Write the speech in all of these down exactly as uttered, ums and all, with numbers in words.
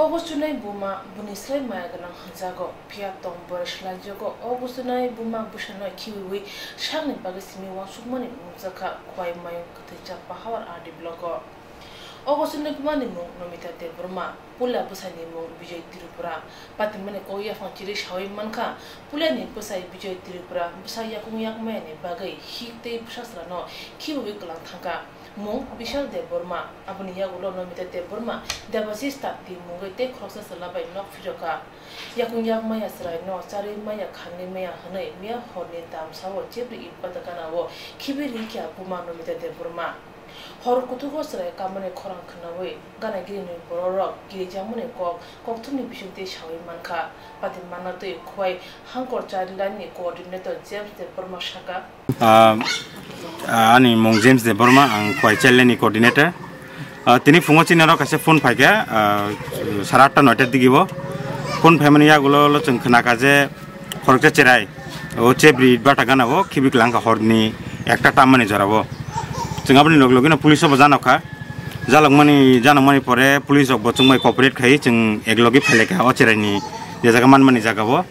Ogo chunai buma buni slai maya gwnang hwnjago, phiya tong bwrwi swlaijago. Ogo chunai buma bwsano khibiwi sakni bagwi simi uansukmani nukjakha, Khwai Mayung Kwthwi Chapahawar R D block o. Ogo chunai bumani mung Nomita Debbarma, puila bwsaini mung Bijoy Tripura. Patimani kok yaphang chiri sawi mankha, puilani bwsai Bijoy Tripura bwsa yakung yakmayani bagwi hik tei bwsasrano khibiwi kwlang thangkha. Mung Bishal Debbarma, aboni yagulo Nomita Debbarma, Debashish Tati mungwi tei khoroksa chwla bai nok phirokha. Yakung yakmaya chwraino charwi maya khangni maya hwnwi miya horni damsao chebri itbata ganao khibi rikha buma Nomita Debbarma. Hor kuthugo chwrai kamani khorang khwnawi gana girini bororok kirijakmani kok kokthumni bisingtwi sawi mankha. Patimana twi Khwai Hangkor Childline ni coordinator James Debbarma saka. Ah, ah, ani mung James Debbarma, ang Khwai Childline ni coordinator. Ah, tini phungo chini oro kaisa phone phaikha, ah, sara atta noita digibo. Phone phaimani yagulo lo chwng khnakha je khoroksa cherai, o chebri bata gana o khibi kwlangkha horni ekta tammani jorao. Chwng aboni log logino police o bo janokha. Jalokmani, janokmani pore police rok bo chwngbai cooperate khai chwng ek logi phailaikha o cheraini je jaga manmani jagao.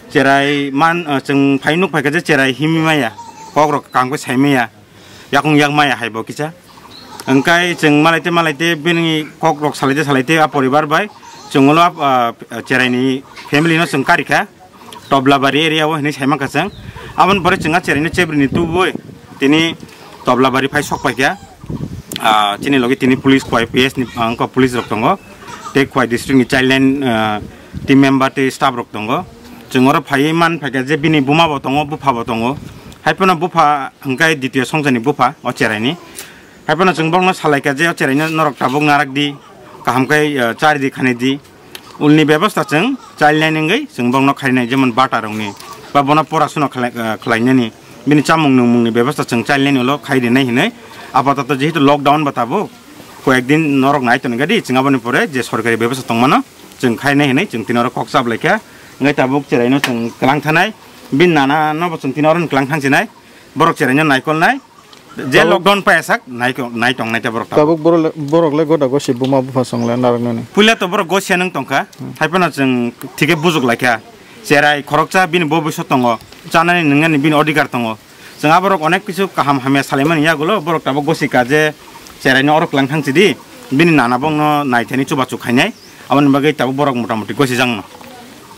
Cherai man, ah, chwng phai nuk phaikha je cherai himwi maya, kokrok kangkhe saimaya, yakung yak maya hai bo kisa. Hwnkhe chwng malaite malaite bini kokrok salaite salaite a poribar bai chwng ulo, ah, cheraini family no chwng karikha, Toblabari area o hinwi saimankha chwng. Aboni pore chwng a cheraino chebrini tubui tini Toblabari phai sok paikha. Ah, chini logi tini police Khwai P S ni, ah, wngkha police rok tongo, tei Khwai district ni childline, ah, team member tei staff rok tongo. Chwng oro phaiwi man phaikha je bini buma bo tongo, bupha bo tongo. Haiphano bupha hwnkhe ditiyo songchani bupha o cheraini. Haiphano chwng bokno salaikha je o cheraino norok tabuk narak di, kaham khe, ah, chari di, khani di. Ulni bebostha chwng childline wngwi chwng bokno khainai, jemon bata rokni ba bono porasuna khlai-, ah, khlainani, bini chamung nungmungni bebostha chwng childline ulo khai rinai hinwi apatoto jehetu lockdown ba tabuk koyek din norok nai tongkha di, chwng aboni pore je sorkari bebostha tongmano chwng khainai hinwi chwng tini oro kok chap laikha. Wngwi tabuk cheraino chwng kwlang thanai, bini nana no bo chwng tini oro kwlang thangsinai, borok cheraino naikolnai. Je Tabuk lockdown paiyasak nai ko-, nai tongnai te borok tabuk. Tabuk borok le, borok le goda gosi buma bupha song le narwknani. Puila to borok gosia nwng tongkha, hmm, haiphano chwng thike bujuk laikha. Cherai khoroksa bini bo bwswk tongo, chanani nwngnani bini odhikar tongo. Chwng aborok onek kisu kaham hamya salaimani yagulo borok tabuk gosi ka je cheraino oro kwlang thang chidi, bini nana bongno naithani chubachu khainai, aboni bagwi tabuk borok motamuti gosijakno.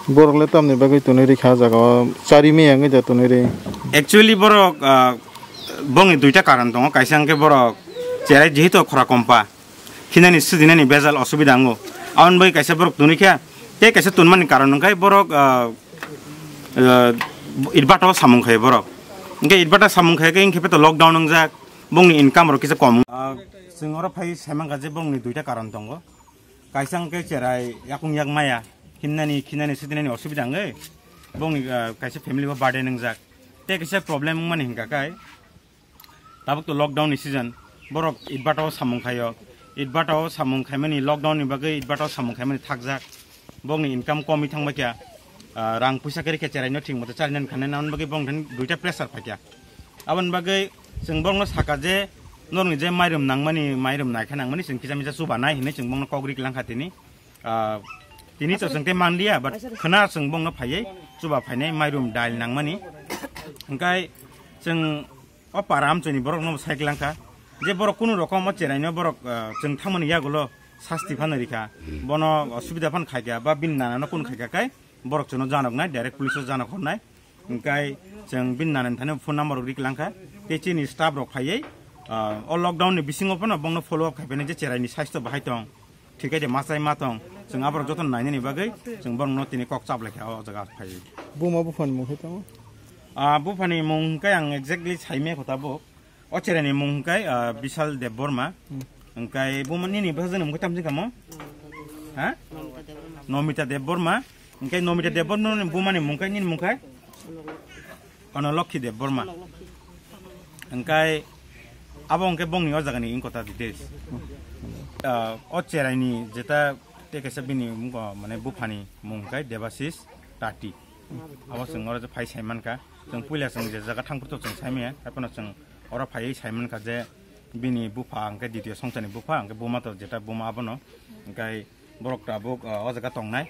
Borok le tamni bagwi tonwi rikha jaga o, chari maya wngwi da tonwi ri. Actually borok, ah, Bongni duita karon tongo, kaisa hwnkhe borok cherai jehetu khora kompa, khinani sujinani bejal osubida wngo, aboni bagwi kaisa borok tonwi kha, tei kaisa tonmani karon hwnkhe borok, ah, ah, itbata o samung khaio borok, hwnkhe itbata samung khaikhe hwnkhe to lockdown wngjak, bongni income rok kisa kom. Ah, chwng oro phai saimankha je bongni duita karon tongo, kaisa hwnkhe cherai yakung yak maya, himnani khinani sujinani osubida wngwi bongni, ah, kaisa family bo burden wngjak, tei kaisa problem wngmani hwnkha khe. Tabuk to lockdown ni season, borok itbata o samung khaio, itbata o samung khaimani, lockdown ni bagwi itbata o samung khaimani thakjak, bokni income komwi thangbai kha, ah, rang puisa kwrwi khe cherai no thik moto chari nani khanai, aboni bagwi bong thani duita pressure phai kha. Aboni bagwi chwng borokno saka je norokni je mairum nangmani, mairum naikha nangmani chwng kisa misa chuba nai hinwi chwng bongno kok rik langkha tini. Ah, tini to chwng tei manliya, but khwna chwng bongno phaiwi chuba phainai mairum dail nangmani. Hwnkhe chwng o para amchoni borokno bo cycle langkha. Je borok kunu rokom o cheraino borok, ah, chwng thangmani yagulo sasti phano rikha. Bono osubida phano khaikha ba bini nanano kunu khaikha khe borok chwngno janoknai, direct police o janok hornai. Hwnkhe chwng bini nanani thani phone number rok rik langkha. Tei chini staff rok phaiwi, ah, o lockdown ni bisingo phano bongno follow up khaiphani je cheraini saisto bahai tong. Thik khe je machai ma tong, chwng aborok jotono nainani bagwi chwng borokno tini kok chap laikha o jaga phaiwi. Buma buphani mung khe tamo? Ah, buphani mung hwnkhe ang exactly saimaya kho tabuk. O cheraini mung hwnkhe, ah, Bishal Debbarma. Hmm. Hwnkhe buma nini bwsajwkni mung khe tamo se kamo? Ha? Nomita Debbarma. Hwnkhe Nomita Debbarma ni bumani mung khe nini mung khe? Ono Lokhi Debbarma. Hwnkhe abo hwnkhe bongni o jagani wngkha ta details. Ah, o cheraini jeta tei kaisa bini wngkha mane buphani mung hwnkhe Debashish Tati. Abo chwng oro phai saimankha. Chwng puila chwng je jaga thangphuru to chwng saimaya. Haiphano chwng oro phaiwi saimankha je bini bupha hwnkhe ditiyo songchani bupha hwnkhe buma to jeta buma abono. Hwnkhe Borok tabuk, ah, o jaga tongnai.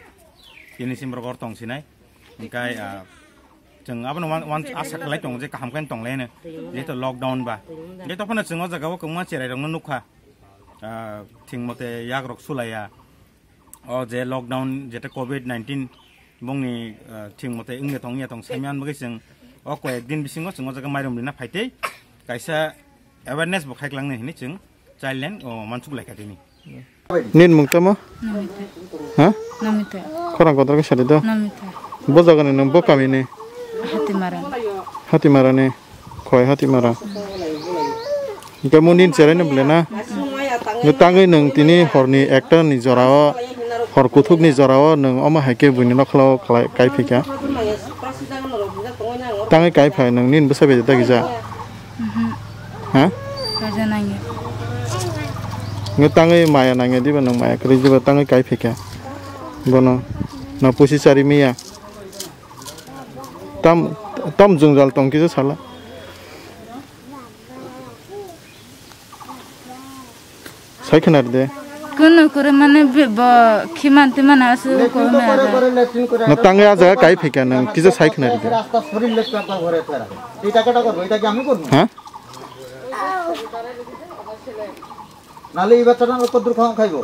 Tini sim borok or tong sinai. Hingkai, ah, chwng abono wan, wan asa khlai tongo je kaham khe tong laino. Jehetu lockdown ba. Hingke tophano chwng o jaga o kwbangma cherai rokno nukha. Ah, thing mote yak rok sulaiya. O je lockdown jete covid nineteen bongni, ah, thing mote wngya tong wngya tong saimya bagwi chwng o koyek din bisingo chwng o jaga mairum rina phaitei kaisa awareness bo khaiklangnai hinwi chwng child line o mansuk laikha tini. Nin mung tamo? Namita. Ha? Namita. Khorang kotor khe sadi do. Namita. Bo jaga ni nang bo kami ni? Hatimara. Hatimara ni. Khoi Hatimara. Hingke mo nin cherai no bole na? Ni tangwi nang tini hor ni ekta ni jora o, hor kuthuk ni jora o nang omo hai khe buini nokla o khlai, kai phika. Tangwi kai phai nang nin bwsa bede dagi ja. Mhm. Ha? Kaisa nangya. Nge tangwi maya nangya diba nang maya kwrwi diba tangwi kai phika. Bono na pusi chari miya. Tam, tam jwngjal tong kisa sala. Sai khna de. Kunu kuru mane bo khiman timan asu ko na. Na tangwi a jaga kai phika nang kisa sai khna de. রাস্তা শরীর লেখতে আপনার ঘরে ফেরা। এই টাকাটা করবো, এটা কি আমি করবো? Ha? নাহলে এই বাচ্চাটা আমরা কদ্দুর খাওয়া খাইবো?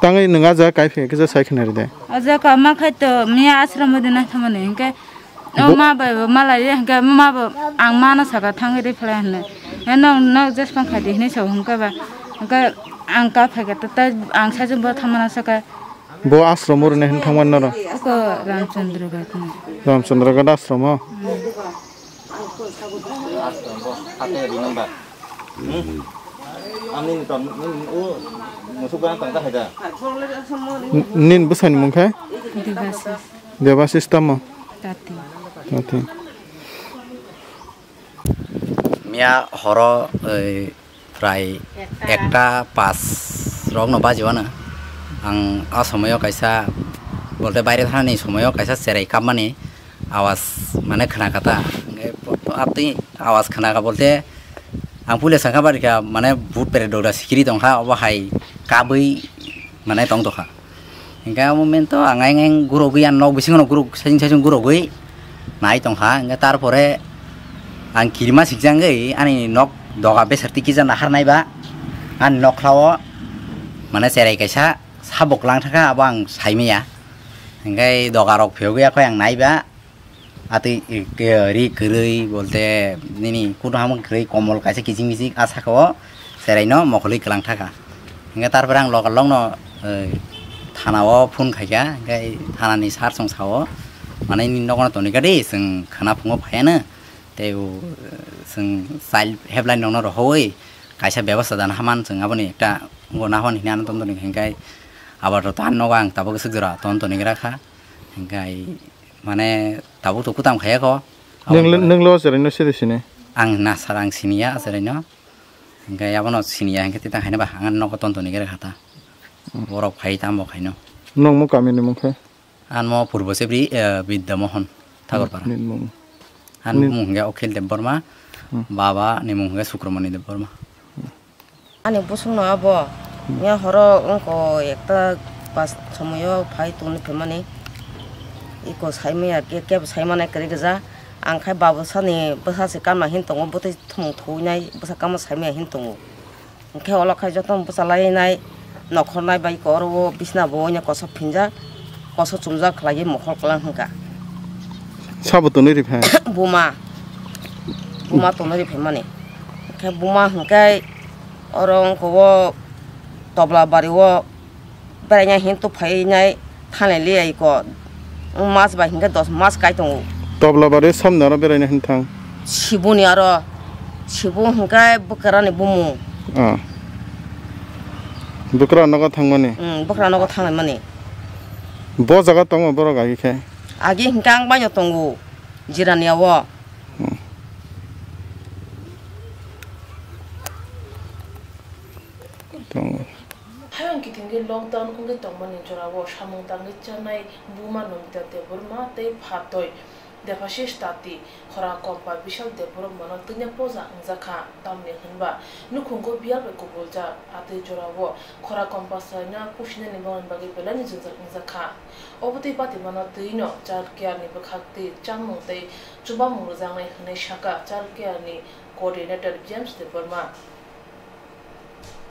Tangwi nwng a jaga kai phika kisa sai khna de. O jaga ma khai to miya ashram o dina thamani hingke o ma bai bo malai hingke ma bo ang mano saka thangwi ri phalai hinwi. He nok nok jes pang khai di hinwi sa hingke ba hingke ang ka phai ka ta ang sa jumbo thamana saka. Bo ashram o rwna hin thangman noro. Ko Ramchandra Ghat ni. Ramchandra Ghat ashram o. Hmm. Ani ni tom, o musuk ba tang ta hai da. Nin bwsani mung khe? Devasis. Devasis tamo? Tati. Tati. Miya horo, eh, prai ekta pas rok no baji wano. Ang a somoyo kaisa bolte baire thani somoyo kaisa cherai kapmani awas mane khna kata. Abtwi awas khna ka bolte ang pule sangka barika mane but pere dogra sikiri tongkha obo hai kabui mane tong tokha. Hingke o momento ang ayang ayang gurogwi ang nok bisingo no guruk saichung saichung gurogwi nai tongkha. Hingke tarpore ang kirima sikjangwi ani nok doga besar twi kisa nahar naiba ani nokhlao mane cherai kaisa sabuk lang thangkha abo ang saimaya. Hingke doga rok phiyogwi akhoi ang naiba. Atwi, eh, ri kwrwi bolte nini kuno hamung kwrwi komol kaisa kiching kiching a saka o cherai no mokolwi kwlang thaka. Hingke tarpore ang local rok no, eh, thana o phone khaikha, hingke thana ni sir chwng sao, mane nini nogo no toni kha di, chwng khana phungo phaiya no, tei o, eh, chwng child helpline rok no rohoi kaisa bebasta dana haman chwng aboni ekta wngbo nahon hinwi ano tongtoni hingke abar rok to ano nogo ang tabuk swk jora ton toni gra kha, hingke. Mane tabuk to kutam khaya ko. Nung le, nung lo cherai no siri sini? Ang na sar ang siniya cherai no. Hingke abono siniya hingke tita haino ba ang nogo ton toni gere khata. Hmm. Borok phai tamo khaino. Nung mo kami ni mung khe? An mo Purbo Sebri, eh, Bidya Mohon, Thakurpara. Ni mung. An ni mung hingke Okhil Debbarma, hmm, baba ni mung hingke Sukramani Debbarma. Ani bosongno abo, hmm, miya horo wngkha ekta pas somoyo phai tongwi phaimani. Iko saimaya khe, kebo saimane kwrwi gwja. Ang khai babosani bwsa se kama hin tongo, bwtwi thumung thuinai bwsa kama saimaya hin tongo. Hwnkhe olo khai jotono bwsa lainai, nokhornai bai iko oro o bisna bo oino koso phinjak. Koso chumjak khlaiwi mokhol kwlang hwnkha. Sabo tonwi ripha? Buma. Buma tonwi riphaimani. Khe buma hwnkhe oro wngkha o Tobla bari o beraina hin tuphainai thanglai liya iko. Mas bai hwnkhe dos mas kai tongo. Tobla bari somni aro beraina hin thang? Sibuni aro. Sibu hwnkhe bwkrani bumung. Ah. Bwkra nogo thangmani? Hmm, bwkra nogo thanglaimani. Bo jaga tongo borok agi khe? Agi hwnkhe ang baino tongo, Jirania o. Hmm. Tongo. Hayung kiting khe lockdown wngwi tongmani jorao samung tangwi chanai buma Nomita Debbarma tei phatoi Debashish Tati, khora kompa Bishal Debbarma no twino poja wngjakha, tamni hwnba nukhungo biyal bai kubuljak, atwi jorao khora kompa swlaino pusinani bongni bagwi belaino jwngjal wngjakha. Obotwi patimano twino child care ni bwkhaktwi chamung tei chubamung rwjaknai hwnwi sakha child care ni coordinator James Debbarma.